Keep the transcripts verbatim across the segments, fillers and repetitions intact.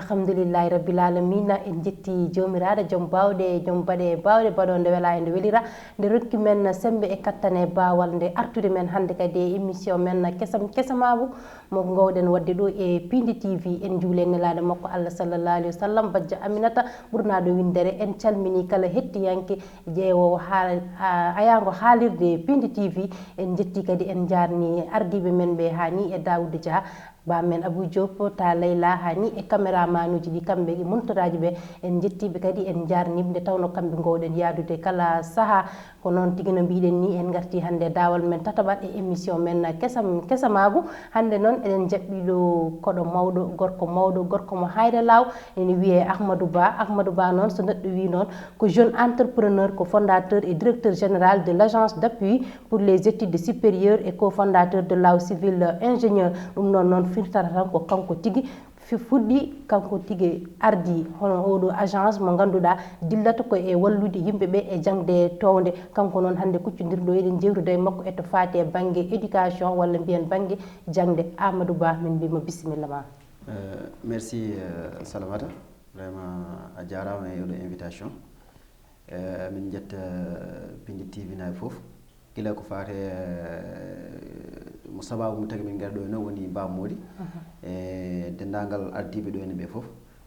Alhamdulillahi rabbil alamina, en jetti jomiraɗo joom bawɗe, joom baɗe bawɗe, baɗo nde wela e nde welira, nde rokki men sembe e kattane bawal nde artude men hannde kadi e émission men kesam kesamabu mo gowɗen wadde ɗo e Pindi T V. En juule nelaɗo makko Allah sallallahu alaihi wasallam, bajjo Aminata ɓurnaɗo windere. En calmini kala hettiyanke jeewowo haa ayago haalirde Pindi T V. En jetti kadi, en jarni ardiɓe men ɓe hani e Daouda Dia, ba men Abou Diop, ta Layla hani e caméraman uji ɗi kamɓe e montoraji ɓe. En jettiɓe kadi, en jarniɓe nde tawno kamɓe gowɗen yaadude kala saaha. Ko noon tigi no mbiɗen ni, en garti hannde dawal men tataɓal e émission men kesam kesamagu. Hannde noon eɗen jaɓɓi ɗo koɗo mawɗo, gorko mawɗo, gorko mo hayre law, ene wiye Ahmadou Ba. Ahmadou Ba noon, so neɗɗo wi noon, ko jeune entrepreneur, ko fondateur et directeur général de l'agence d'appui pour les études supérieures et cofondateur de Law Civil Ingénieur. Ɗum noon noon firtata tan ko kanko tigi fi- fuɗɗi, kanko tigi ardi hono oɗo agence mo ngannduɗaa dillata ko e wallude yimɓe ɓe e jaŋde townde. Kanko noon hannde kuccondirɗo eɗen jewtude e makko e to faati e bannge éducation walla mbiyen bannge jaŋde. Amadou Ba, min mbima bisimilla ma. Euh, merci euh, Salamata, vraiment a jarama e oɗo invitation. Euh, min jetta Pindi T V naɓe fof, gila ko faate euh, mo sababu mo tagi min ngari ɗo eno woni Ba Mody e denndaangal ardiiɓe ɗo ene ɓe fof.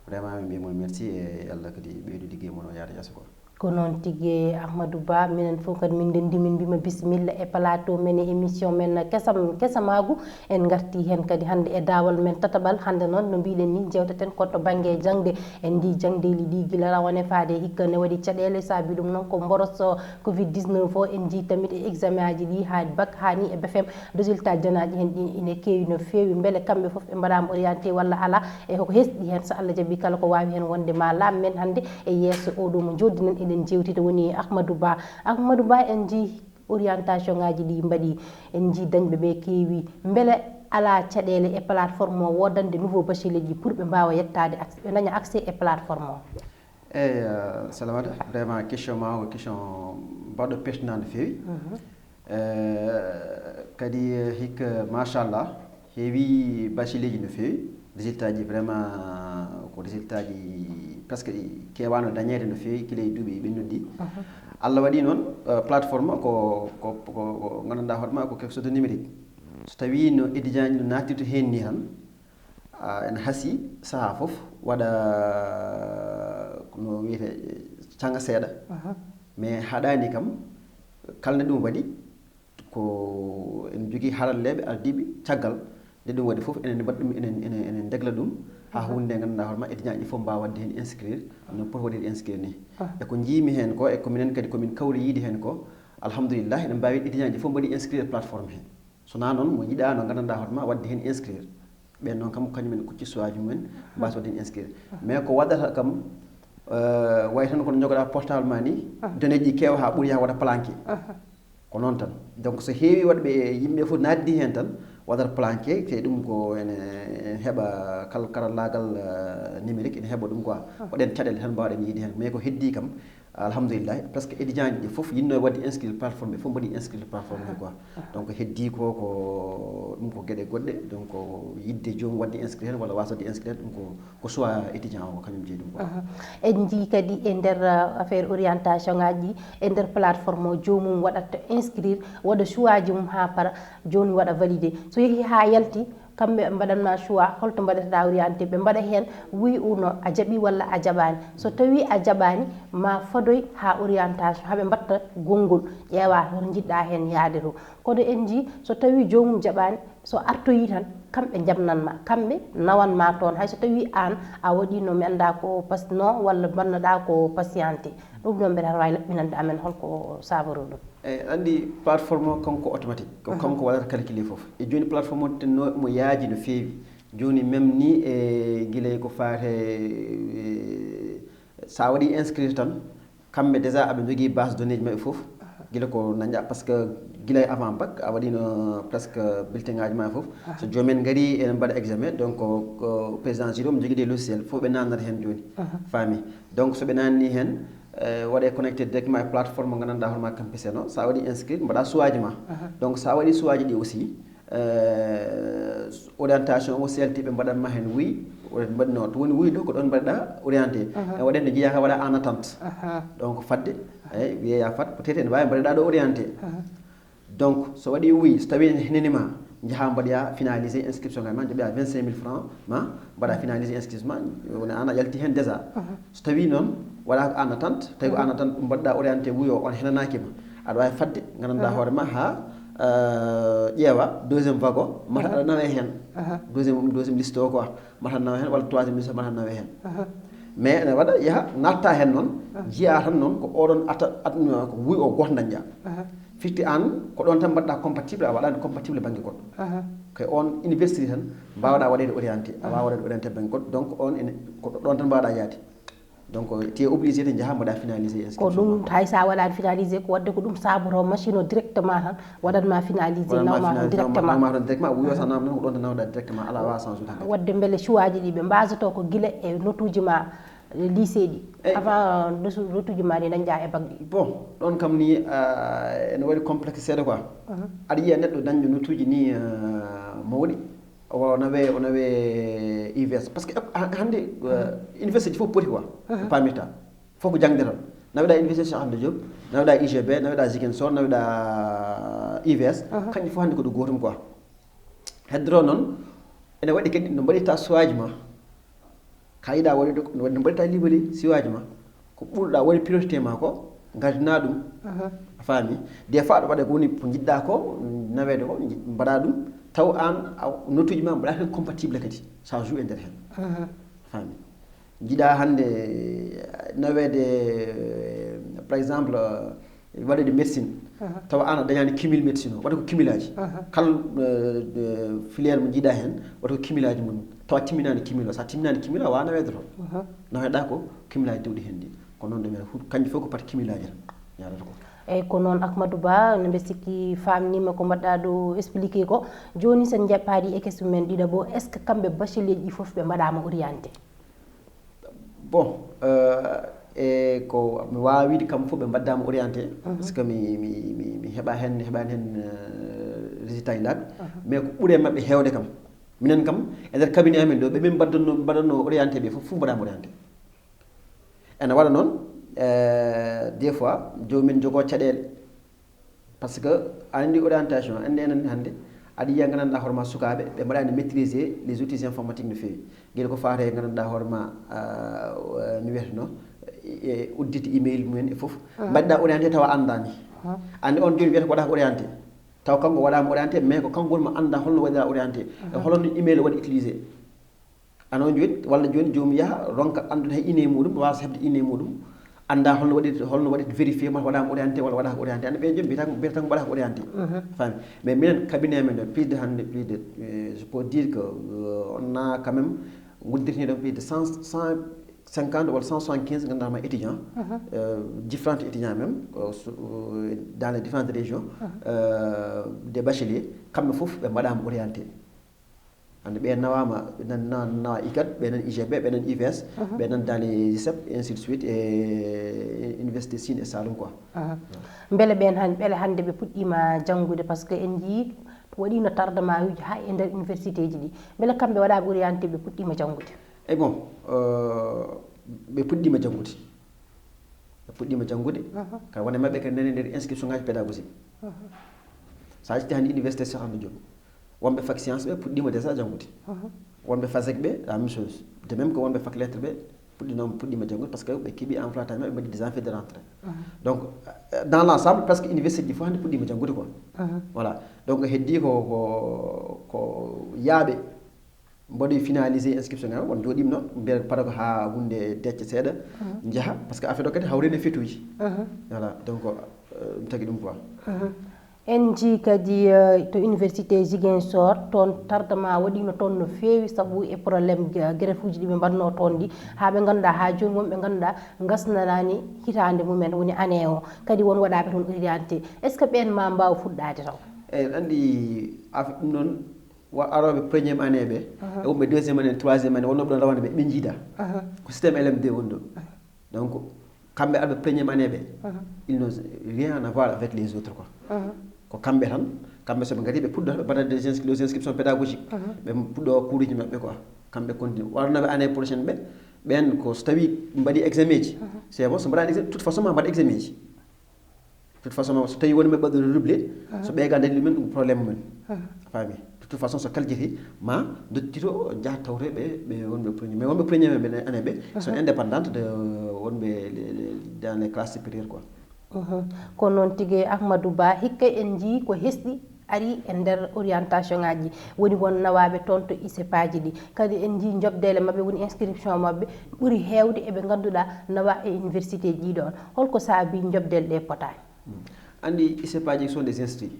Vraiment min mbiyamo merci e Allah kadi ɓeydu liggey mon o yaata yeeso quoi. Ko noon tigi, Ahmadou Ba, minen fof kadi min ndenndi, min mbima bisimilla e plateau men e émission men kesam kesamagu. En ngarti heen kadi hannde e daawal men tataɓal. Hannde noon no mbiɗen ni, jewteten ko to bannge jaŋde. En njii jaŋdeeli ɗi gila rawane faade hikka ne waɗi caɗeele, saabi ɗum noon ko mboros covid dix-neuf o. En njii tamit e examen aji ɗi haa bac haa ni e B F M, résultat janaaji heen ɗi ine keewi no feewi. Mbele kamɓe fof ɓe mbaɗaama orienté walla alaa? E hoko hesɗi heen, so Allah jaɓi kala ko waawi heen wonde ma laam men hannde e yeeso oɗo mo njooddinen eɗen jeewtida woni Ahmadou Ba. Ahmadou Ba, en njii orientation ngaji ɗi mbaɗi, en njii dañɓe ɓe keewi. Mbele alaa caɗeele e plateforme o woodande nouveau bachelier ji pour ɓe mbaawa yettaade, ɓe daña accès e plateforme o? Eyi Salamata, vraiment question ma o ko question baɗɗo pertinent no feewi. Kadi hikka machallah heewi bachelier ji no feewi, résultat ji vraiment ko résultat ji presque ɗi kewano dañede no feewi kila e duuɓi ɓennuɗi. Allah waɗi noon plateforme ko ko ko gandanɗa hoorema ko quelque chose de numérique. So tawi no étudiant ji no nattirta hen ni tan ene haasi saaha foof waɗa no wiyete caŋa seeɗa. Mais haɗani kam kala nde ɗum waɗi ko en jogui haralleɓe ardiɓe caggal nde ɗum waɗi foof enen mbaɗa ɗum enen enen enen degla ɗum ha hunde nde ganduɗa hoorema étudiant ji foof mbawa wadde hen inscrire no poti waɗirde inscrire ni. E ko jiimi hen ko e ko minen kadi komin kawri yiide hen ko alhamdulillah eɗen mbawi étudiant ji foof mbaɗi inscrire plateforme he. Sona noon mo yiɗa no gandanɗa hoorema wadde hen inscrire. Ɓen noon kam kañum en kucci choix ji mumen mbasa wadde hen inscrire. Mais ko waɗata kam way tan kono jogoɗa portable ma ni données ji kewa ha ɓuuri yaha waɗa planqué. Ko noon tan donc so heewi waɗɓe yimɓe fof naddi hen tan waɗata planqué te ɗum ko ene heɓa kal karallagal numérique ene heɓa ɗum quoi. Ko ɗen caɗele tan mbawɗen yiide hen mais ko heddi kam alhamdulillah presque étudiant ji ɗi fof yinno wadde inscrire plateforme ɓe fof mbaɗi inscrire plateforme he quoi. Donc heddi ko ko ɗum ko gueɗe goɗɗe donc yidde joomum wadde inscrire hen walla wasa wadde inscrire hen ɗum ko ko choix étudiant o ko kañum jeeyi ɗum quoi. En jii kadi e nder affaire orientation ngaji ɗi e nder plateforme o joomum waɗat inscrire waɗa choix ji mum ha para joni waɗa validé so yeehi ha yalti kamɓe ɓe mbaɗanma choix holto mbaɗeteɗa orienté ɓe mbaɗa hen oui ou non a jaɓi walla a jaɓani. So tawi a jaɓani ma fadoy ha orientation haɓe mbatta gongol ƴeewa hoto jiɗɗa hen yaade to. Kono en jii so tawi jomum jaɓani so artoyi tan kamɓe jaɓnanma kamɓe nawanma toon hayso tawi an a waɗino mi anda ko pas non walla mbannoɗa ko patienté. Ɗum ɗon mbeɗa wawi laɓɓinande amen holko saboro ɗum? Eyi, anndi plateforme o kanko automatique ko kanko waɗata calculé fof. E jooni plateforme o tenno mo yaaji no feewi. Jooni même ni e gilay ko faate e, sa waɗi inscrire tan kamɓe déjà aɓe jogii base données ji maɓɓe fof. Gila ko naña parce que gila avant bac a waɗino presque bulletin ngaji ma fof. So joomen ngari ene mbaɗa examen donc ko président jury omo jogii des logiciel fof ɓe nanata heen jooni. Faami. Donc so ɓe nanni heen waɗe connecté directement e plateforme mo gandanɗa hoorema campus en o sa waɗi inscrit mbaɗa choix ji ma. Donc sa waɗi choix ji ɗi aussi orientation o selti ɓe mbaɗanma heen oui Mbaɗno to woni wuy ɗo ko ɗon mbaɗɗa orienté. E waɗande jeeya ka waɗa en attente. Donc fadde, eyi wiyeya fat peut-être ene wawi mbaɗɗa ɗo orienté. Donc so waɗi wuy, so tawi henenima, jaha mbaɗoya finalisé inscription ngal ma, jaɓoya vingt-cinq mille francs ma, mbaɗa finalisé inscription ma, woni an a yalti hen déjà. So tawi noon waɗa ko en attente, tawi ko en attente ɗum mbaɗɗa orienté wuyo, on henanakima, aɗa wawi fadde gandanɗa hoore ma ha ƴeewa deuxième vague o, mata aɗa nawe hen. Deuxième deuxième liste o quoi, mata nawe hen, walla troisième liste mata nawe hen. Mais ene waɗa yaha natta hen noon, jiya tan noon ko oɗon atta, at ko wuy o goto dañƴa. Firti an ko ɗon tan mbaɗɗa compatible, a waɗani compatible banggue goɗɗo. Kay on université tan mbawɗa waɗede orienté, a wawa waɗede orienté banggue goɗɗo. Donc on ene ko ɗon tan mbawɗa yaade. Donc tu es obligé de jaha mbaɗa finalisé inscription. Ko ɗum, hay sa waɗani finalisé, ko wadde ko ɗum saboto machine o directement tan waɗanma finalisé, nawma toon directement. Nawma toon directement, wuyo sa nawma toon ko ɗon tan nawɗa directement, ala wawa sans ude. Wadde beele choix ji ɗi ɓe mbasoto ko guila e notuji ma lycée ɗi, avant notuji ma ɗi dañƴa e bac ɗi? Bon, ɗon kam ni ene waɗi complexe seeɗa quoi. Aɗa yiya neɗɗo dañɗo notuji ni mawɗi, o nawe, o nawe U V S, parce que hande université ji fof poti quoi. Pamirta fof ko jangde tan. Naweɗa université Cheikh Anta Diop, naweɗa U G B, naweɗa Ziguinchor, naweɗa U V S, kanƴe fof hande ko ɗo gotum quoi. Heddoro noon ene waɗi kadi no mbaɗirta choix ji ma. Ka yiɗa waɗude ko, no mbaɗirta libellé choix ji ma. Ko ɓurɗa waɗi priorité ma ko, gardina ɗum. A faami? Des fois aɗa waɗa ko woni ko jiɗɗa ko nawede ko, mbaɗa ɗum, taw an notuji ma mbaɗa hen compatible kadi, ça joue e nder hen. A faami? Jiɗa hande nawede par exemple waɗude médecine, tawa an a dañani cumul médecine o, waɗa ko cumulaji. Kala filière mo jiiɗa hen, waɗa ko cumulaji mum. Tawa timminani cumul o, sa timminani cumul a wawa nawede toon. Naweɗa ko cumulaji dewɗi hen ɗi. Ko noon ɗum en, kanƴe fof ko par cumulaji tan yarata ko. Eyyi, ko noon Ahmadou Ba, no mbe sikki famnima ko mbaɗɗa ɗo expliqué ko. Joni sen jaɓɓaɗi e question men ɗiɗaɓo, est ce que kamɓe bachelier ji ɗi fof ɓe mbaɗama orienté? Bon, e ko mi wawa wiide kam fof ɓe mbaddama orienté, parce que mi mi mi mi heɓa hen, mi heɓani hen résultat ji laaɓi. Mais ko ɓuuri e maɓɓe hewde kam, minen kam e nder cabinet amen ɗo ɓe min mbaɗdanno mbaɗanno orienté ɓe fof, fof mbaɗama orienté. Ene waɗa noon des fois joomum en jogo caɗele. Parce que a andi orientation, andi enen hande aɗa yiya gandanɗa hoorema sukaɓe ɓe mbaɗani maîtriser les outils informatiques no fewi. Guila ko fate gandanɗa hoorema no wiyeteno, audit email mumen e foof. Mbaɗɗa orienté tawa andani. Andi on joni wiyata ko waɗa ko orienté, taw kanko waɗama orienté mais ko kanko woni mo anda holno waɗira orienté e holno email waɗi utilisé. Ano joni walla joni joomum yaha ronka andude hay ine muɗum, wasa heɓde ine muɗum, anda holno waɗirta, holno waɗirta vérifié ma waɗama orienté walla waɗaka orienté. Anda ɓen joom mbiyata mbiyata ko waɗaka orienté. Fami? Mais minen cabinet men ɗo plus de hande plus de je peux dire que on a quand même, nguddirtini ɗon plus de cent, cent cinquante walla cent soixante-quinze ganduɗa ma étudiant, différentes étudiants même dans les différentes régions, des bacheliers, kamɓe foof ɓe mbaɗama orienté. Hande ɓe nawama, ɓe nan nawa icad, ɓe nan I G B, ɓe nan I V S, ɓe nan dans les ISEP, et ainsi de suite, e université Sine e Saloum quoi. Beele ɓen han beele hande ɓe puɗɗima janngude, parce que en jii waɗino tardement uji ha e nder université ji ɗi. Beele kamɓe waɗama orienté ɓe puɗɗima janngude? E bon, ɓe puɗɗima janngude. Ɓe puɗɗima janngude. Ka wone maɓɓe kadi nani nder inscription ngaji pédagogique. Sa ƴetti hande université Cheikh Anta Diop, wonɓe fac science ɓe puɗɗima déjà janngude. Wonɓe fasec ɓe la même chose, de même que wonɓe fac lettre ɓe puɗɗinoma puɗɗima janngude parce que ɓe keeɓi emploi temps maɓɓe mbaɗi déjà fait de rentrée. Donc dans l'ensemble presque université ji fof hande puɗɗima janngude quoi. Voilà, donc heddi ko ko ko yaaɓe mbaɗoyi finalisé inscription ngal, won jooɗima noon mbiya para ko ha hunde decce seeɗa, jaha, parce que affaire o kadi hawri no fetuji. Voilà, donc ɗum tagi ɗum quoi. En jii kadi to université Ziguinchor toon tardement waɗino toon no feewi sabu e problème greffe uji ɗi ɓe mbaɗno toon ɗi, ha ɓe ganduɗa ha joni wonɓe ganduɗa gasnanani hitande mumen woni année o, kadi won waɗaɓe toon orienté. Est ce que ɓen ma mbawa fuɗɗade taw? Eyyi, andi affaire ɗum noon, wa aroɓe première année ɓe e wonɓe deuxième année, troisième année wonnoɓe ɗon rawane ɓe ɓe jiida. Ko système L M D woni ɗo. Donc kamɓe arɓe première année ɓe, ils n'ont rien à voir avec les autres quoi. Ko kamɓe tan, kamɓe soɓe gari ɓe puɗɗo ɓe mbaɗa des ins- des inscriptions pédagogiques, ɓe puɗɗo cours uji maɓɓe quoi. Kamɓe continue warnoɓe année prochaine ɓe, ɓen ko so tawi mbaɗi examen ji, c'est bon, so mbaɗani examen, toute façon ma mbaɗ examen ji. Toute façon ma, so tawi woni ɓe ɓaɗɗo redoublé, so ɓe ga dañi ɗumen, ɗum problème mum. A faami? De toute façon so kaljiti ma dottito, jaha tawte ɓe ɓe wonɓe premier, mais wonɓe premier ɓe année ɓe sont indépendante de wonɓe dans les classes supérieures quoi. Ko noon tigi. Ahmadou Ba, hikka en njii ko hesɗi ari e nder orientation ngaji, woni won nawaaɓe toon to ISEP aji ɗi. Kadi en njii njoɓdeele maɓɓe, woni inscription maɓɓe ɓuri heewde eɓe ngannduɗaa nawa e université ji ɗi ɗoon. Holko saabi njoɓdeele ɗe potaani? Anndi ISEP aji sont des instituts.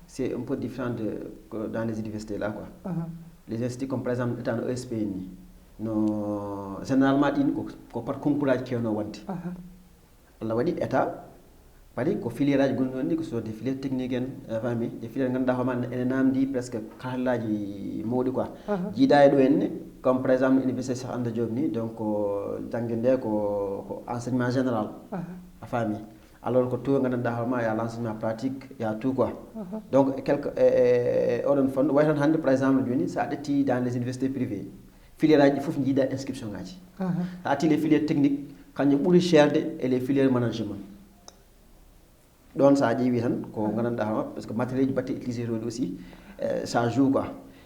C'est un peu différent de dans les universités là quoi. Les instituts comme par exemple étant no ESP en ni, no généralement ɗin ko par concours aji kewno wonde. Allah waɗi état waɗi ko filière aji gonɗi ɗon ni, ko soit des filières techniques en, a faami, des filières ngannduɗaa hoore ma ene namdi presque karallaaji mawɗi quoi. Jiida e ɗo en ni, comme par exemple université Cheikh Anta Diop ni, donc jannge nde ko ko enseignement général. A faami? Alors ko tout ngannduɗaa hoore ma y a l'enseignement pratique, y a tout quoi. Donc quelque e oɗon fannu way tan hannde par exemple jooni so a ƴetti dans les universités privées, filière aji ɗi fof jiida inscription ngaji. Sa ƴetti les filières techniques, kanƴe ɓuri cherde e les filières management. Ɗon sa ƴeewi tan ko ngannduɗaa hoore ma, parce que matériel ji batte utilisé toon aussi, ça joue quoi.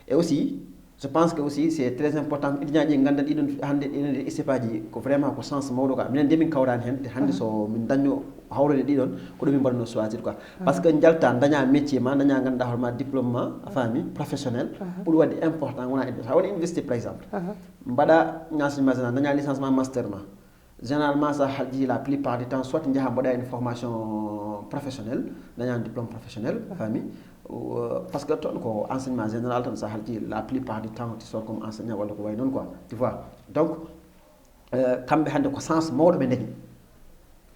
Et aussi je pense que aussi c'est très important, étudiant ji nganndan ɗiɗon hannde ɗiɗon ISEP aji ko vraiment ko chance mawɗo quoi. Minen de min kawrani heen, te hannde so min dañno hawrude ɗiɗon ko ɗum min mbaɗno choisir quoi. Parce que njalta daña métier ma, daña ngannduɗaa hoore ma diplôme ma, a faami, professionnel, ɓuri waɗde important wona université. Sa woni université par exemple, mbaɗa enseignement général, daña licence ma, master ma. Généralement sa halji la plupart du temps soit njaha mbaɗa une formation professionnelle, daña diplôme professionnel, a faami? Parce que toon ko enseignement général tan, sa halji la plupart du temps tu sors comme enseignant walla ko way noon quoi, tu vois. Donc kamɓe hannde ko chance mawɗo ɓe dañi.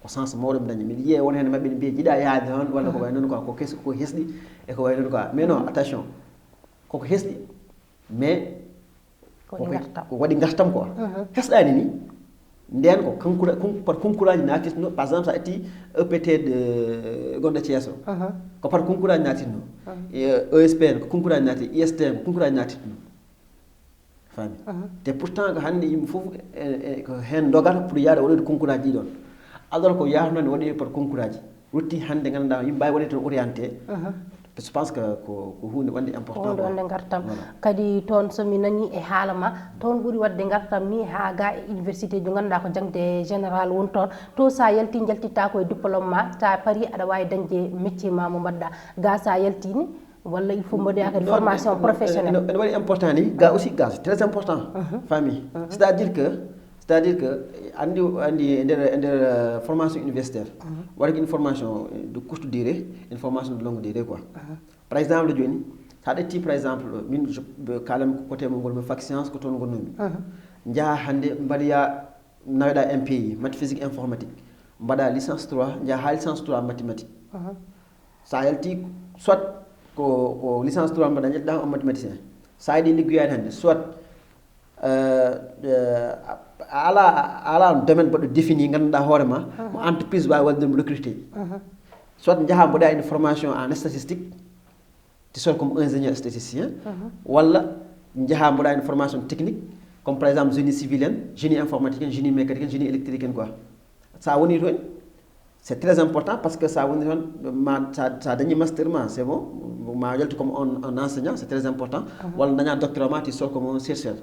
Ko chance mawɗo ɓe dañi. Miɗa yiya won heen maɓɓe ne mbiya jiɗa yaade toon walla ko way noon quoi, ko kes ko hesɗi e ko way noon quoi. Mais non, attention, koko hesɗi mais ko waɗi ngartam. Ko waɗi ngartam quoi. Hesɗani ni, nden ko concours, par concours aji natirno, par exemple sa ƴetti EPT de gonɗo Thiès o, ko par concours aji natirno. ESP en ko concours aji natirno, IST en ko concours aji natirno. Faami? Te pourtant ko hannde yimɓe fof ko heen ndogata pour yaade waɗoyde concours aji ɗi ɗon. Alors ko yahatno ne waɗoyi par concours aji, rutti hannde ngannduɗaa yimɓe mbawi waɗde toon orienté. Je pense que ko ko hunde wonde important. Hunde wonde ngartam. Kadi toon somi nani e haala ma, toon ɓuri waɗde ngartam ni haa ga e université ji ngannduɗaa ko jangde général woni toon. To sa yalti jaltitta ko e diplôme ma, ta pari aɗa wawi dañde métier ma mo mbaɗɗa. Ga sa yalti ni walla il faut mbaɗoya kadi formation professionnelle? Ene waɗi important ni ga aussi, ga c'est très important. Faami? C'est à dire que c'est à dire que anndi anndi e nder e nder formation universitaire, waɗa une formation de courte durée, une formation de longue durée quoi. Par exemple jooni sa ƴetti par exemple min kalan ko côté mo ngonmi, fac science ko toon ngonnomi. Njaha hannde mbaɗoya naweɗa MPI, maths physique informatique, mbaɗa licence trois, njaha ha licence trois mathématique. Sa yalti soit ko ko licence trois mbaɗa, ƴettuɗa on mathématicien. Sa yiɗi liggoyade hannde soit a ala a ala domaine mbaɗɗo défini ngannduɗaa hoore ma mo entreprise wawi waɗde ɗum recruté. Soit njaha mbaɗa une formation en statistique, tu sors comme ingénieur statisticien, walla njaha mbaɗa une formation technique comme par exemple génie civil en, génie informatique en, génie mécanique en, génie électrique en quoi. Sa woni toon c'est très important parce que sa woni toon ma sa dañi master ma c'est bon, ma yaltu comme un enseignant, c'est très important. Walla daña doctorat ma tu sors comme un chercheur.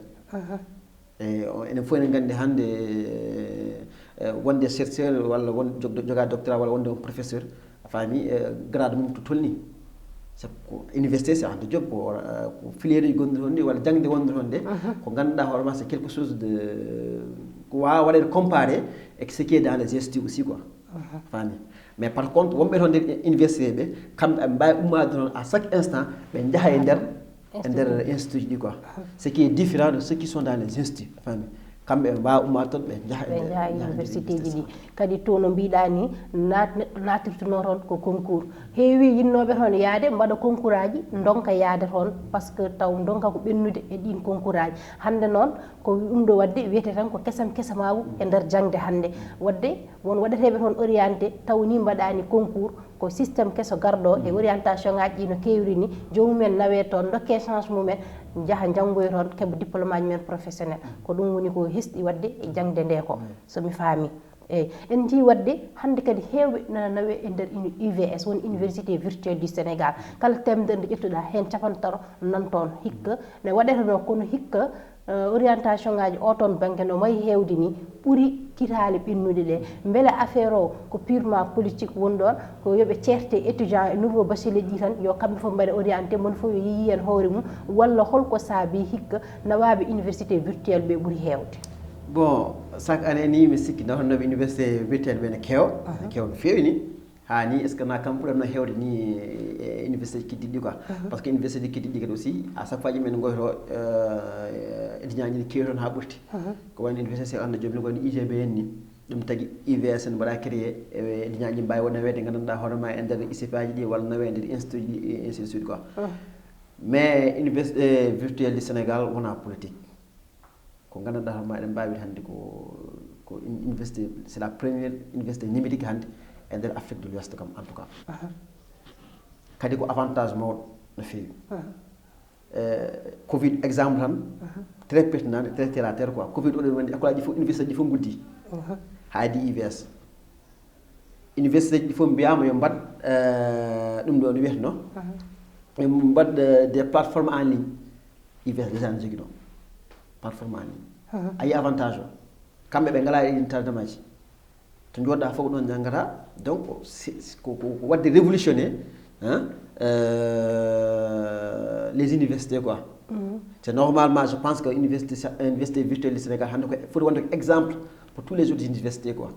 E enen fof enen nganndi hannde wonde chercheur walla won joga doctorat walla wonde on professeur, a faami, grade mum to tolni. Sabu ko université c'est Anta Diop, ko filière uji gonɗi toon ɗi walla jaŋde wonde toon nde, ko ngannduɗaa hoore ma c'est quelque chose de ko wawa waɗede comparé e ce qui est dans les instituts aussi quoi. Faami? Mais par contre wonɓe toon nder université ɓe, kamɓe aɓe mbawi ummade toon à chaque instant ɓe njaha e nder e nder institut ji ɗi quoi. Ce qui est différent de ceux qui sont dans les instituts, faami? Kamɓe ɓe mbawa ummade toon ɓe njaha e ɓe njaha université ji ɗi. Kadi to no mbiɗa ni, neɗɗo natirtuno toon ko concours. Heewi yinnooɓe toon yaade mbaɗa concours aji, ndonka yaade toon, parce que taw ndonka ko ɓennude e ɗin concours aji. Hannde noon ko ɗum ɗo waɗde wiyete tan ko kesam kesamaagu e nder jaŋde hannde. Waɗde won waɗateeɓe toon orienté taw ni mbaɗaani concours, Ko système keso garɗo e orientation ngaji ɗi no kewri ni, jomumen nawe toon, dokke chance mumen, njaha njanngoya toon, keɓa diplôme aji mumen professionnel. Ko ɗum woni ko hesɗi waɗde e jaŋde nde ko, so mi faami. Eyi, en njii waɗde hannde kadi heewɓe nana nawe e nder uni-, U V S, woni Université Virtuelle du Sénégal. Kala teemedere nde ƴettuɗa heen, cappanɗe tati nan toon hikka, ne waɗeteno kono hikka, eh, orientation ngaji o toon bannge no wayi heewde ni, ɓuri kitaale ɓennuɗe ɗe. Mbele affaire o ko purement politique woni ɗoon, ko yo ɓe ceerte étudiant e nouveau bachelier ji tan, yo kamɓe fof mbaɗe orienté, moni fof yo yiyi heen hoore mum, walla holko saabi hikka nawaaɓe université virtuelle ɓe ɓuri heewde? Bon, chaque année ni, mi sikki nawtannooɓe université virtuelle ɓe ne keewa, ne keewa no feewi ni. Haa ni, est-ce que na kam ɓurano heewde ni e université ji keddiiɗi quoi? Parce que université ji keddiiɗi kadi aussi, à chaque fois yimɓe ne ngoyto, euh, étudiant ji ne keewi toon haa ɓurti. Ko wayno université Cheikh Anta Diop ni, ko wayno I G B en ni. Ɗum tagi U V S ne mbaɗa créé, e étudiant ji mbaawi won naweede, nganndanɗaa hoore ma e nder I C P aji ɗi, walla nawe e nder institut ji ɗi, et ainsi de suite quoi. Mais université virtuelle du Sénégal wona politique. Ko nganndanɗaa hoore ma, eɗen mbaawi hannde ko, ko une université, c'est la première université numérique hannde e nder Afrique de l'Ouest kam, en tout cas. Kadi ko avantage mawɗo no feewi. Eh, covid exemple tan, très pertinent, très terre à terre quoi. Covid oɗo woni école aji fof, université ji fof nguddi. Haa e U V S. Université ji fof mbiyaama yo mbaɗ, eh, ɗum ɗo no wiyeteno. Yo mbaɗ, eh, des plateformes en ligne. U V S déjà no jogino plateforme en ligne. A yi avantage o. Kamɓe ɓe ngalaa e ɗin tardemaji. To njooɗa fof ko ɗon njangata. Donc, c'est, c'est ko, ko, ko waɗde révolutionner, hein, euh, les universités quoi. C'est normalement, je pense que université, université virtuelle du Sénégal hannde ko foti wonde ko exemple pour tous les autres universités quoi.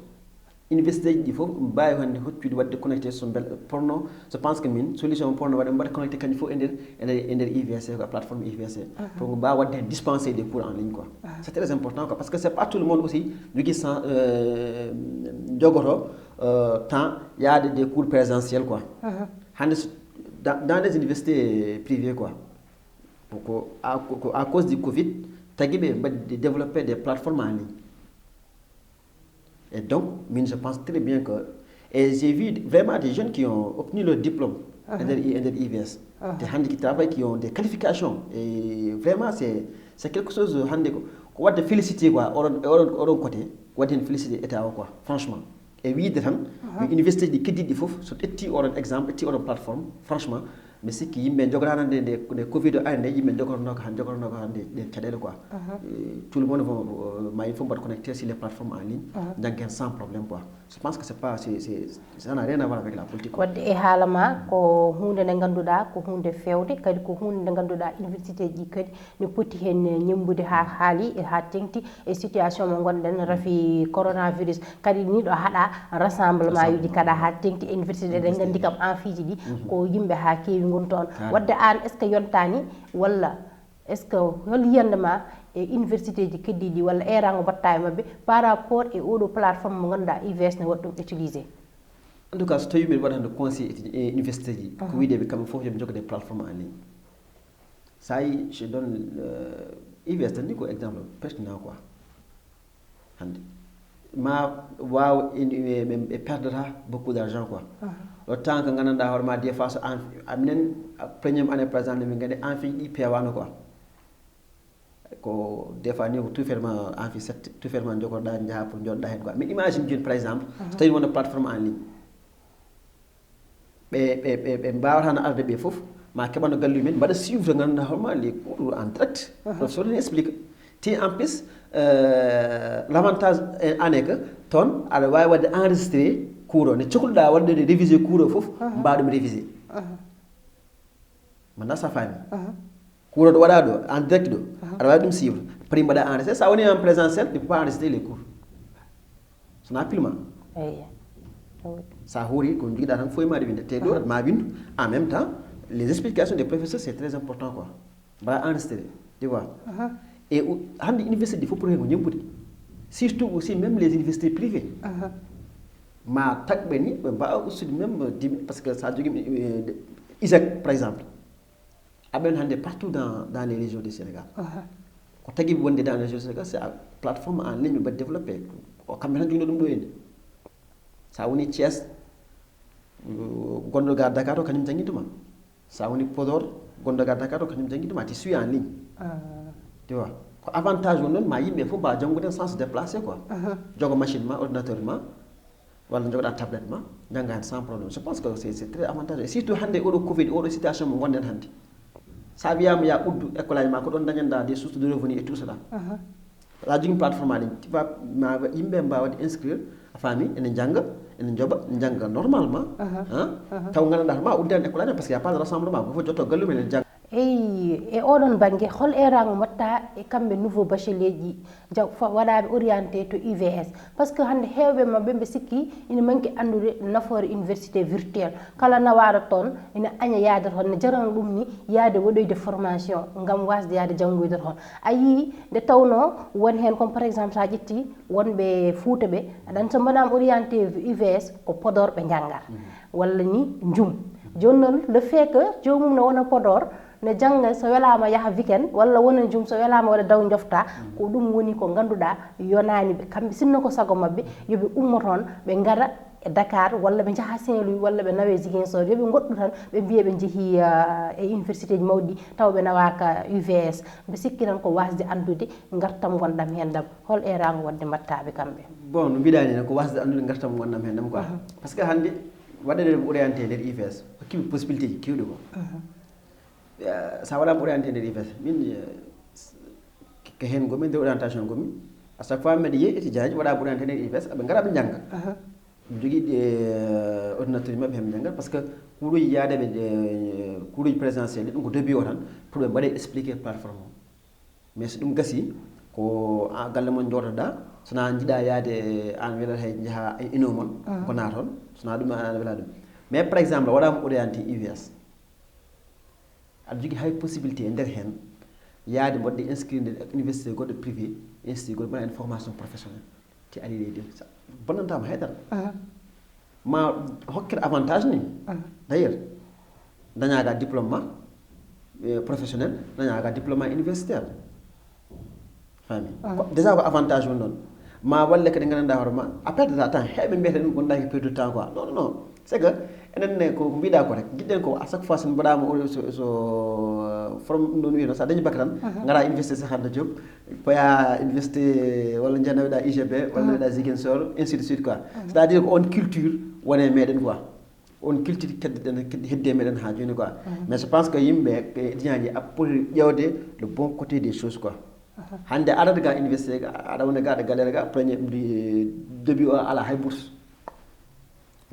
Université ji ɗi fof mbaawi hannde hoccude waɗde connecté so mbel porno. Je pense que min solution porno waɗa mbaɗa connecté kanƴe fof e nder, e nder, e nder U V C quoi, plateforme U V C. Pour ngo mbaawa waɗde heen dispenser des cours en ligne quoi. C'est très important quoi, parce que c'est pas tout le monde aussi jogii sans, euh, jogoto, euh, temps yaade des cours présentiels quoi. Hannde so, dans, dans les universités privées quoi, ko, ko à, ko, ko à cause du covid tagi ɓe mbaɗi développer des plateformes en ligne. Et donc, min, je pense très bien que, et j'ai vu vraiment des jeunes qui ont obtenu leur diplôme e nder, e nder U V S. Des hannde qui travaillent, qui ont des qualifications. Et vraiment, c'est, c'est quelque chose hannde ko, ko waɗde félicité quoi, oɗon, oɗon, oɗon côté, ko waɗde heen félicité État o quoi, franchement. E wiyde tan, yo université ji keddiiɗi fof, so ƴetti oɗon exemple, ƴetti oɗon plateforme, franchement, mi sikki yimɓe njogorano nde, nde, nde covid o ari nde, yimɓe njogorno ko han, njogorno ko hannde ɗen caɗeele quoi. Eh, tout le monde vont, euh, ma il faut mbaɗa connecté sur les plateformes en ligne, njannga heen sans problème quoi. Je pense que c'est pas, c'est, c'est, ça n'a rien à voir avec la politique quoi. Waɗde e haala ma, ko huunde nde ngannduɗaa ko huunde feewde, kadi ko huunde nde ngannduɗaa université ji kadi ne poti heen ñemmbude haa haali, e haa teŋti e situation mo ngonɗen, rafi coronavirus. Kadi ni ɗo haɗa rassemblement uji kaɗa haa teŋti e université ɗe, nganndi kam amphi ji ɗi ko yimɓe haa keewi ngoni toon. Waɗde aan, est-ce que yontaani walla est-ce que hol yiyannde ma e université ji keddiiɗi walla eeraango mbaɗtaa e maɓɓe par rapport e oɗo plateforme mo ngannduɗaa U V S ne waɗi ɗum utilisé? En tout cas, so tawi mbiɗa waɗa hannde conseil e université ji, ko wiyde ɓe kamɓe fof yo ɓe njoggo des plateformes en ligne. Ça y est, je donne, euh, U V S tan ni ko exemple pertinent quoi. Hannde ma waaw en, e, e, e perdata beaucoup d'argent quoi. Le temps que nganndanɗaa hoore ma, des fois so an, a, minen, a, première année par exemple, min nganndi amphi ɗi peewaano quoi. Ko des fois ni ko tout fermé, amphi sept, tout fermé, njogorɗaa, njaha pour njooɗoɗaa heen quoi. Mais imagine jooni par exemple, so tawi wonno plateforme en ligne. Ɓe, ɓe, ɓe, ɓe mbaawata no arde ɓe fof, ma keɓano galluuji men, mbaɗa suivre, nganndanɗaa hoore ma les cours en direct. Professeur ne explique. Te en plus, euh, l'avantage en est que toon aɗa waawi waɗde enregistré cours o, ne cohluɗaa waɗde révisé cours o fof, mbaa ɗum révisé. Maintenant ça faami. Cours o ɗo waɗa ɗo, en direct ɗo, aɗa waawi ɗum suivre. Pari mbaɗa enregistré, sa woni en présentiel, tu peux pas enregistrer les cours. Sona pile ma. Eyi. Sa hoori ko jogiɗa tan fof e ma ɗi winde. Te ɗo ma windu, en même temps, les explications des professeurs, c'est très important quoi. Mbaɗa enregistré, tu vois. Et hannde université ɗi fof pour ko ñembude. Surtout aussi même les universités privées. Ma tagɓe ni, ɓe mbawa ustude même dimi, parce que sa jogui, euh, ISEC, par exemple. Aɓen hannde partout dans, dans les régions du Sénégal. Ko tagi wonde dans les régions du Sénégal, c'est la plateforme en ligne ɓe développé. Ko kamɓe tan jogino ɗum ɗo henni. Sa woni Thiès, Gonɗo ga Dakar o kañum jangguiduma. Sa woni Podor, gonɗo ga Dakar o kañum jangguiduma, ti suit en ligne. Tu vois, ko avantage won noon, ma yimɓe fof mbawa janngude sans se déplacer quoi. Jogo machine ma, ordinateur ma, walla jogoɗa tablette ma, jannga hen sans problème. Je pense que c'est c'est très avantageux, et surtout hannde oɗo covid, oɗo situation mo gonɗen hannde. Sa wiyama ya uddu école aji ma, ko ɗon dañanɗa des sources de revenus et tout cela. Sa jogui plateforme aɗa, tu vois, ma yimɓe mbawa waɗde inscrire, a faami, ene jannga, ene jooɓa, ene jannga normalement. Taw gandanɗa ma uddani école aji, parce que y a pas de rassemblement, ko fof jotto gallum ene jannga. Eyi, e oɗon bannge, hol eeraango mbaɗta e kamɓe nouveau bachelier ji, jaw-, fa-, waɗaaɓe orienté to U V S? Parce que hannde heewɓe maɓɓe mbe sikki ina manki anndude nafoore université virtuelle. Kala nawaaɗo toon ina aña yaade toon, ne jarano ɗum ni yaade waɗoyde formation ngam waasde yaade janngoyde toon. A yii nde tawnoo won heen, comme par exemple, so a ƴetti wonɓe Fuuta ɓe, aɗa anndi so mbaɗaama orienté U V S, ko Podor ɓe njannga, walla ni Njum. Jooni noon, le fait que joomum ne wona Podor, ne jannga so welaama yaha weekend, walla wona Njum so welaama waɗa daw njofta, ko ɗum woni ko ngannduɗaa yonaani ɓe. Kamɓe, sinno ko sago maɓɓe, yo ɓe ummo toon, ɓe ngara e Dakar, walla ɓe njaha Saint-Louis, walla ɓe nawe Ziguinchor, yo ɓe ngoɗɗu tan, ɓe mbiya ɓe njehii, ah, e université ji mawɗi ɗi, tawa ɓe nawaaka U V S. Mbe sikki tan ko waasde anndude ngartam ngonɗam heen ɗam. Hol eeraango waɗde mbaɗtaaɓe kamɓe? Bon, no mbiɗa ni, ko waasde anndude ngartam ngonɗam heen ɗam quoi. Par ce que hannde waɗeede orienté nder U V S, hokkiiɓe possibilité ji keewɗi quoi. Eh, so a waɗaama orienté nder U V S, min, eh, s-, ko heen ngonmi, nder orientation ngonmi. À chaque fois mbeɗa yiya étudiant ji waɗaama orienté nder U V S, ɓe ngara ɓe njannga. Ɓe njogii ɗi, eh, ordinateur maɓɓe, heen njannga, par ce que kuuɗoji yaade ɓe, eh, kuuɗoji présentiel ɗi, ɗum ko début o tan, pour ɓe mbaɗe expliqué plateforme o. Mais so ɗum gasi, ko a galle mon jooɗoɗa, so na jiɗa yaade, an welat hay njaha e ino mon, gona toon, so na ɗum an wela ɗum. Mais par exemple, a waɗaama orienté U V S, aɗa jogii hay possibilité e nder heen, yaade mbaɗde inscrit nder université goɗɗo privé, institut goɗɗo mbaɗa heen formation professionnelle. Ti ari leydi, sa-, bonnantama haydara. Ma hokkir avantage ni. D'ailleurs, dañaga diplôme ma, eh, professionnel, dañaga diplôme ma universitaire. Faami? Ko, déjà ko avantage woni ɗon. Ma walle kadi gandanɗa hoore ma, a perdata temps. Heɓe mbiyata ɗum, gonɗa ko perdre temps quoi. Non, non, non. C'est que enen ne ko, ko mbiɗa ko rek. Jiɗɗen ko à chaque fois so mbaɗama o, so, so, euh, forme ɗum ɗon wiyno, sa dañi bac tan, ngara université Cheikh Anta Diop, paya université walla njeya naweɗa I G B, walla naweɗa Ziguinchor, ainsi de suite quoi. C'est-à-dire ko on culture wone meɗen quoi. On culture keddiɗen, keddi-, heddi e meɗen ha joni quoi. Mais je pense que yimɓe, e étudiant ji, a poti ƴewde le bon côté des choses quoi. Hande aɗa ga université ga, aɗa wona ga, aɗa galère ga, premier, début o ala hay bourse.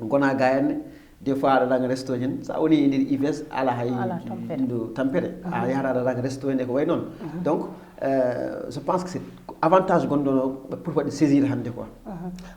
Gona ga en, des fois aɗa ranga resto hen, sa woni e nder U V S, ala hay tampere. A yahata aɗa ranga resto hen e ko way noon. Donc, euh, je pense que c'est avantage gonɗo pour waɗde saisir hande quoi.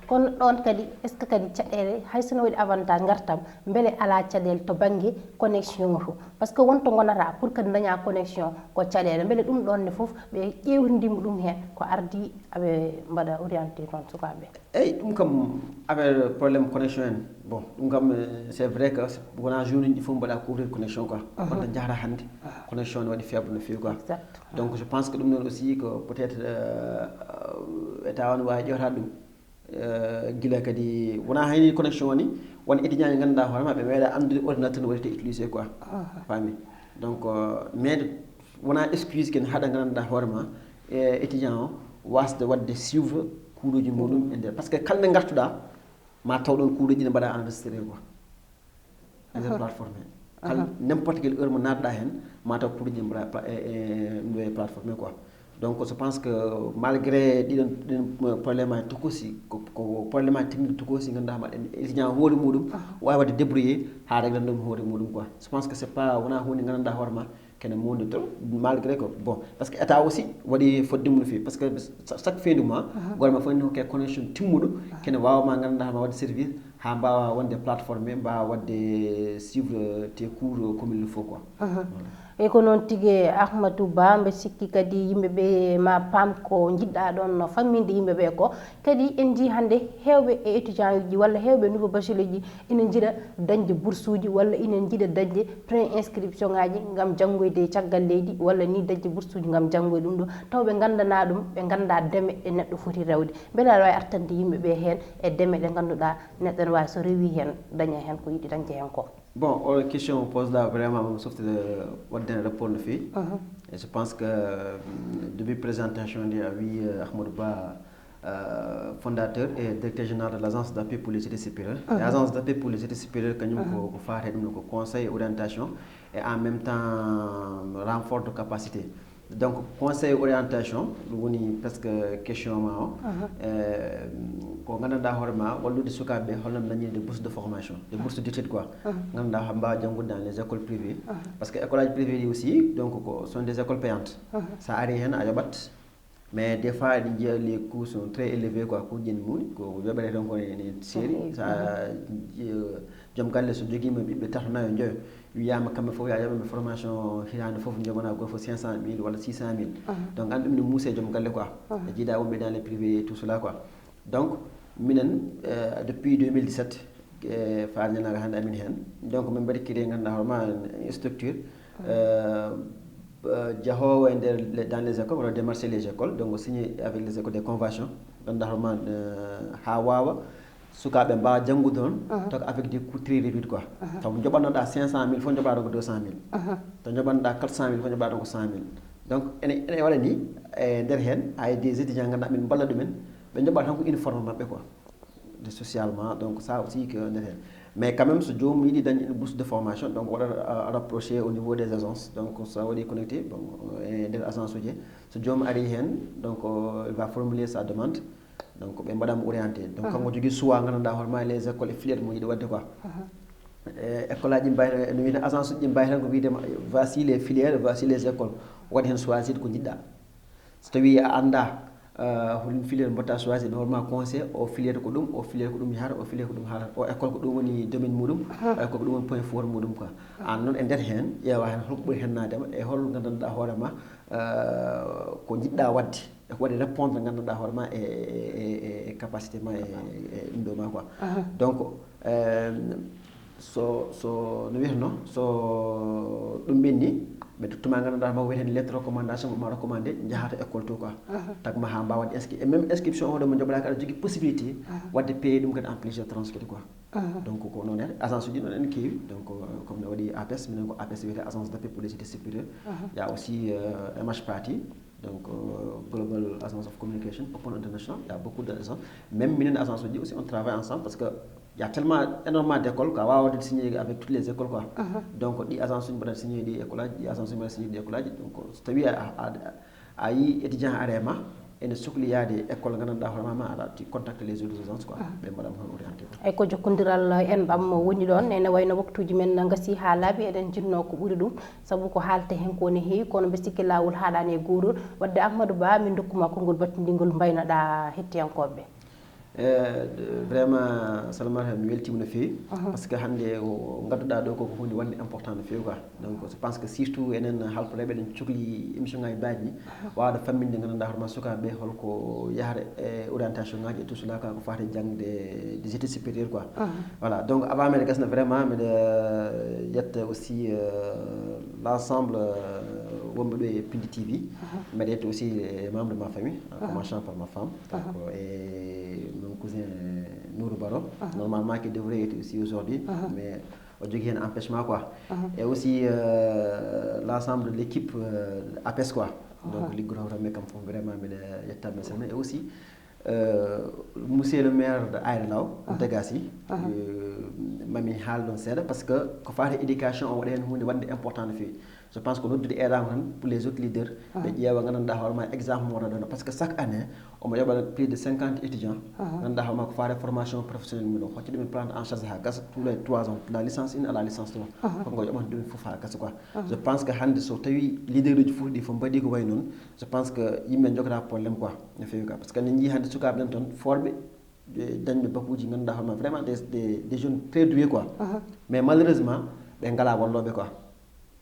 Kono ɗon kadi, est-ce que kadi caɗeele, hay sono waɗi avantage ngartam, mbele ala caɗeele to banggue connexion to? Parce que wonto gonata pour kadi daña connexion ko caɗeele, mbele ɗum ɗon ne fof ɓe ƴewtidima ɗum hen, ko ardi aɓe mbaɗa orienté toon sukaɓe? Eyyi, ɗum kam, affaire problème connexion en, bon, ɗum kam, euh, c'est vrai que wona journée ji fof mbaɗa couvrir connexion quoi. Wonta jahata hande, connexion ne waɗi faible no fewi quoi. Donc je pense que ɗum ɗon aussi ko peut-être, euh, état o ne wawi ƴewta ɗum. Euh, gila kadi wona hayni connexion woni, won étudiant ji ganduɗa hoore ma ɓe meeɗa andude ordinateur no waɗirte utilisé quoi. Faami? Donc, euh, mais wona excuse ken haɗa ganduɗa hoore ma, e étudiant o wasde wadde suivre kuuɗoji muɗum e nder, parce que kala nde gartuɗa ma taw ɗon kuuɗoji ne mbaɗa enregistré quoi. E nder plateforme he, kala n'importe quelle heure mo natɗa hen, ma taw kuuɗoji ne mbaɗa pla-, e, e, e plateforme quoi. Donc je pense que malgré ɗiɗon, ɗiɗon, euh, problème aji tokosi, ko, ko problème aji technique tokosi ganduɗa ma ɗen étudiant hoore muɗum wawi wadde débrouiller ha régler ɗum hoore muɗum quoi. Je pense que c'est pas, wona hunde ganduɗa hoore ma kene monde trop, malgré que, bon, parce que état aussi waɗi fodde mum no fewi, parce que cha-, chaque fin du mois, gouvernement fof ne hokke connexion timmuɗo, kene wawa ma ganduɗa ma wadde service ha mbawa wonde plateforme, mbawa wadde suivre tes cours comme il le faut quoi. Voilà. Eyi, ko noon tigi, Ahmadou Ba. Mbeɗa sikki kadi yimɓe ɓe ma paam ko njiɗɗa ɗoon famminde yimɓe ɓe ko. Kadi en njii hannde heewɓe e étudiant uji walla heewɓe nouveau bachelier ji ina njiɗa dañde bourse uji walla ina njiɗa dañde pré-inscription ngaji ngam janngoyde e caggal leydi walla ni dañde bourse uji ngam janngoyde ɗum ɗo, taw ɓe nganndanaa ɗum, ɓe nganndaa deme ɗe neɗɗo foti rewde. Mbele aɗa waawi artande yimɓe ɓe heen e deme ɗe ngannduɗaa neɗɗo ene waawi so rewii heen daña heen ko yiɗi dañde heen ko? Bon, oɗo question o pose ɗa vraiment, mo softude waɗde heen répondre no feewi. Et je pense que, euh, depuis présentation ndi a wi, euh, Ahmadou Ba, euh, fondateur et directeur général de l'Agence d'appui pour les études supérieures. Et Agence d'appui pour les études supérieures, kañum ko, ko faate ɗum ɗo ko conseil et orientation et en même temps renfort de capacité. Donc, conseil orientation, ɗum woni presque question ma o. Euh, ko nganndanɗaa hoore ma, wallude sukaaɓe ɓe, holno ɓe dañirde bourse de formation, des bourses d'études quoi. Nganndanɗaa, haa mbaawa janngude dans les écoles privées. Parce que école aji privé ɗi aussi, donc, ko sont des écoles payantes. So a ari heen, a yoɓat. Mais des fois, eɗen njiya les coûts sont très élevés quoi, coût ji ene mawni, ko yoɓete tan ko ene seeri. So a, joom galle so jogiima ɓiɓɓe tato, nayo, njoyo, wiyaama kamɓe fof yo a yoɓaɓe formation hitaande fof, njoɓanaa gooto fof cinq cent mille walla six cent mille. Donc, aan ɗum ene muusi e joom galle quoi. E jiidaa wonɓe dans les privés et tout cela quoi. Donc, minen, euh, depuis deux mille dix-sept, euh, faa ñannaaga hannde amin heen. Donc, min mbaɗi créé, ngannduɗaa hoore ma, une structure, euh, euh, jahoowo e nder le-, dans les écoles, walla démarcher les écoles, donc signé avec les écoles des conventions, ngannduɗaa hoore ma, euh, haa waawa sukaaɓe mbaawa janngude toon, taw ko avec des coûts très réduits quoi. Taw njoɓanoɗaa cinq cent mille fof, njoɓaɗon ko deux cent mille. Taw njoɓanoɗaa quatre cent mille fof, njoɓaɗon ko cent mille. Donc, ene, ene waɗa ni, e nder heen, hay des étudiants ngannduɗaa min mballa ɗumen, ɓe njoɓa tan ko uniforme maɓɓe quoi. De socialement, donc ça aussi que nder heen. Mais quand même, so joomum yiɗi dañde une bourse de formation, donc waɗa, euh, rapproché au niveau des agences. Donc, so a waɗi connecté, bon, e nder agence uji, so joomum ari heen, donc, euh, il va formuler sa demande. Donc, ɓe mbaɗa mo orienté. Donc, kanko jogii choix, nganndanɗaa hoore ma, les écoles et filières mo yiɗi waɗde quoi. E école aji mbawi, no wiyde agence uji mbawi tan ko wiyde ma, voici les filières, voici les écoles. Waɗi heen choisir ko njiɗɗa. So tawi a annda, euh, hol filière mbaɗta choisir, mais hoore ma conseil, o filière ko ɗum, o filière ko ɗum yahata, o filière ko ɗum haalata, o école ko ɗum woni domaine muɗum, o école ko ɗum woni point fort muɗum quoi. Aan noon e nder heen, ƴeewa heen holko ɓuri hennaade ma, e hol nganndanɗaa hoore ma, euh, ko njiɗɗa waɗde, e ko waɗi répondre nganndanɗaa hoore ma e, e, e, e capacité ma e, e ɗum ɗo ma quoi. Donc, euh, so, so no wiyatnoo, so ɗum ɓenni, ɓe tottuma nganndanɗaa ma wiyeten lettre recommandation, ma recommandé, njahata école to quoi. Tagma haa mbaawa waɗde inscri-, et même inscription o ɗo mo njoɓaɗa kadi aɗa jogii possibilité waɗde payer ɗum kadi en plus de tranche kadi quoi. Donc, ko noon heen, agence uji noon ene keewi. Donc, euh, comme no waɗi APES, minen ko APES wiyete Agence d'appui pour les études supérieures. Il y a aussi, euh, M H Party, donc, euh, Global Agence of Communication, Open International, il y a beaucoup d'agences. Même minen agence uji aussi, on travaille ensemble parce que il y a tellement, énormément d'écoles, quoi, a waawat waɗde signé avec toutes les écoles quoi. Donc, ɗi agence uji mbaɗa signé ɗi école aji, ɗi agence uji mbaɗa signé ɗi école aji. Donc, so tawi a, a, a, a yii étudiant are ma, ene sokli yaade école nganndanɗaa hoore ma, ma aɗa ti contacte les autres agences quoi. Ɓe mbaɗa mo heen orienté quoi. Eyi, ko jokkondiral enɗam woni ɗoon, ene wayno waktuuji men ngasi haa laaɓi, eɗen njiɗnoo ko ɓuri ɗum, sabu ko haalte heen ko ne heewi, kono mbe sikki laawol haaɗaani e gootol. Waɗde Ahmadou Ba, min ndokkuma konngol battindiingol mbaynoɗaa hettiyankooɓe ɓe. Eh, vraiment, Salamata, mi weltiima no feewi. Parce que hannde o ngadduɗaa ɗo ko, ko huunde wonde important no feewi quoi. Donc, je pense que surtout enen haalpulaaɓe eɗen cokli émission ngaji baaɗi ni, waawde famminde nganndanɗaa hoore ma sukaaɓe holko yahata e orientation ngaji et tout cela quoi, ko faati e jaŋde des études supérieures quoi. Voilà, donc avant mbiɗa gasna vraiment, mbiɗa yetta aussi, euh, l'ensemble, euh, wonɓe ɗo e Pindi T V. Mbiɗa yetta aussi les membres de ma famille, en commençant par ma femme. Donc, et mon cousin Nourou Baro, normalement, qui devrait être ici aujourd'hui, mais o jogii heen empêchement quoi. Et aussi, euh, l'ensemble de l'équipe, euh, APES quoi. Donc, liggoto hoto me kam fof vraiment mbiɗa yetta ɓe sene. Et aussi, euh, monsieur le maire de Aéré Lao, Mountaga Sy, euh, mami haal ɗoon seeɗa, parce que ko faati éducation o waɗi heen huunde wonde important no feewi. Je pense que noddude eeraama tan pour les autres leaders, ɓe ƴeewa nganndanɗaa hoore ma exemple mo waɗa ɗoon. Parce que chaque année, omo yoɓa plus de cinquante étudiants, nganndanɗaa hoore ma ko faati formation professionnelle mum, o hocca ɗum en prendre en charge haa gasa, tous les trois ans, de la licence un à la licence trois. Ko ngo yoɓanta ɗum fof haa gasa quoi. Je pense que hannde so tawi leader uji fof ɗi fof mbaɗi ko wayi noon, je pense que yimɓe njogata problème quoi, no feewi quoi. Parce que en njii hannde sukaaɓe nan toon, forɓe, e dañɓe bac uji, nganndanɗaa hoore ma vraiment des, des, des jeunes très doués quoi. Mais malheureusement, ɓe ngalaa wallooɓe quoi.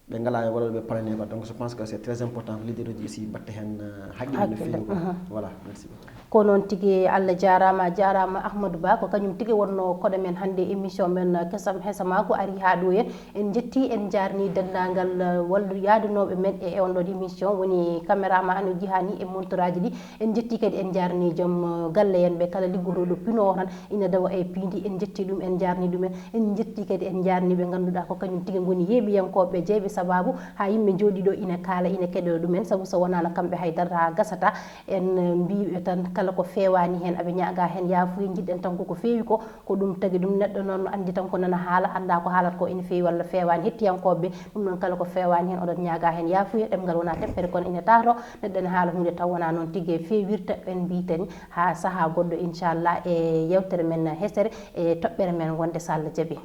ɓe ngalaa e waɗooɓe parrainé quoi. Donc je pense que c'est très important que leader uji aussi mbatta heen haqqille no feewi quoi. Voilà, merci beaucoup. Ko noon tigi. Allah jaaraama, jaaraama Ahmadou Ba. Ko kañum tigi wonnoo koɗo men hannde, émission men Kesam Hesama ko ari haa ɗo en. En njetti, en njaarni denndaangal wallu yaadanooɓe men e on ɗon émission, woni caméraman o jihani e montoraaji ɗi. En njetti kadi, en njaarni joom galle en ɓe kala liggotooɗo pino o tan ina dawa e piindi. En njetti ɗum, en njaarni ɗumen. En njetti kadi, en njaarni ɓe ngannduɗaa ko kañum tigi ngoni yeeɓiyankooɓe, jeeɓi sabaabu haa yimɓe njooɗii ɗo ina kaala, ina keɗoo ɗumen, sabu so wonaano kamɓe hay dara gasata. En mbiiɓe tan kala ko feewaani heen, aɓe ñaagaa heen yaafuya, njiɗɗen tan koko feewi ko, ko ɗum tagi ɗum. Neɗɗo noon no anndi tan ko nana haala, anndaa ko haalata ko ina feewi walla feewaani. Hettiyankooɓe, ɗum noon kala ko feewaani heen, oɗon ñaagaa heen yaafuya. Ɗemngal wonaa teppere kono ina taaroo, neɗɗo ene haala huunde taw wonaa noon tigi feewirta. En mbiyat en haa sahaa goɗɗo inchallah e yeewtere men hesere e toɓɓere men wonde so Allah jaɓii.